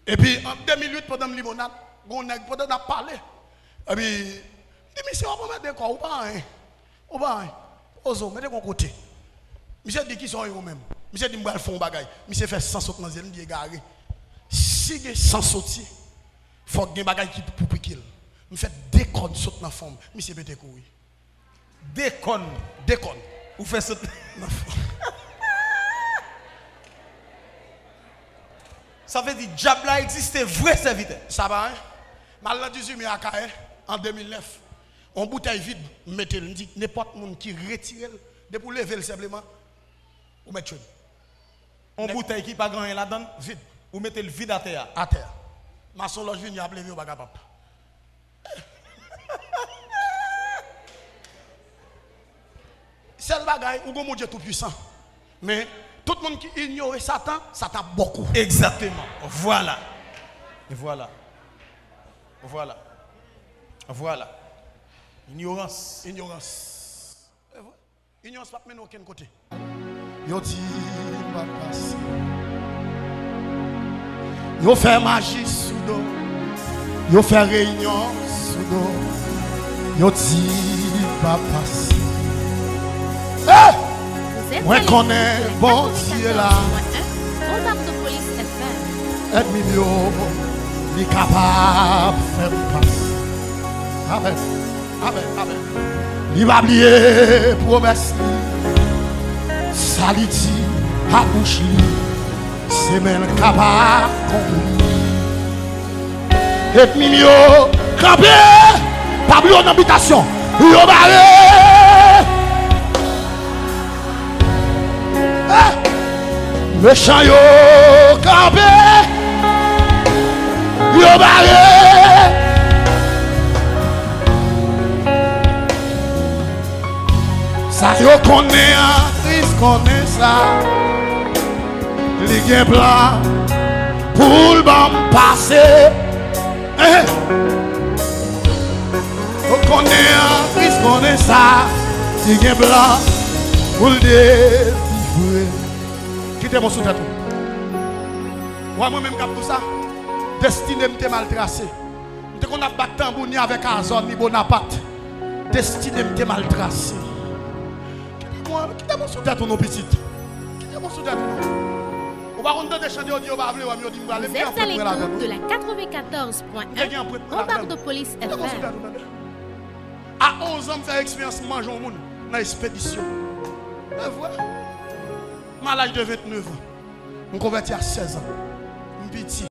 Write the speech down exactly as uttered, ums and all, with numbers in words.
Epi, an de mil uit, pandan m limonad, gon nèg, pandan n ap pale, epi, m di, "Misye, w ap anmède kò w, ou pa anyen. Ou pa anyen. Poze w, mete kò w kote." Misye di, "Kisa w ye ou menm?" Misye di, "M pral fè yon bagay." Misye fè san sot nan zye l, m di, "Egare. Si gen san soti, fòk gen bagay ki pou pike l." M fè de kòn sot nan fwon m. Misye pete kouri. De kòn. De kòn. Ou fè sot. Sa vle di, dyab la egziste vre, sèvitè. Sa pa anyen. M al nan dizuit me Akayè, an de mil nèf. On boutèy vid, m mete l. M di, nenpòt moun ki retire l, depi w leve l senpleman, ou mèt tchwe m. On boutèy ki pa gen anyen ladan l, vid. Ou mete l vid atè a. Atè a. Mason lòj vini ap leve, yo pa kapab. Sèl bagay, ou gon Bondye tou pwisan. Men, tout moun ki inyore Satan, sa t ap bò kou. Egzakteman. Vwala. Vwala. Vwala. Vwala. Inyorans. Inyorans. Inyans p ap mennen okenn kote. Yo di m p ap pase. Yo fè maji sou do. Yo fè reyinyon sou do. Yo di m p ap pase. Eh! Mwen konnen Bondye la. Ènmi m yo, li kapab fè m pase. Amèn. Amèn, amèn. Li pa bliye pwomès li. Sa li di ak bouch li, se men l k ap akonpli. Ènmi m yo kanpe, pa bliye w nan bitasyon. Yo bare. Eh! Mechan yo kanpe, yo bare. Sa yo konnen an, Kris konnen sa. Li gen plan pou l ban m pase. Eh! Yo konnen an, Kris konnen sa. Li gen plan pou l delivre. Kite m sou tèt ou. Wè mwen menm k ap di w sa, destine m te mal trase. M te konn ap bat tanbou ni avèk Azò ni Bonapat. Destine m te mal trase. Kite m, kite m sou tèt ou non, pitit. Kite m sou tèt ou non. Ou pa konn tande chan yo di yo pa vle wè m, yo di m prale, m gen anprent mwen ladan l wi. Vous êtes à l'écoute de la quatre-vingt-quatorze point un Ondardopolis F M. Kite m sou tèt ou tande. A onz an, m fè eksperyans manje yon moun nan espedisyon. Se vre. M a laj de vennèf an. M konvèti a sèz an. M piti.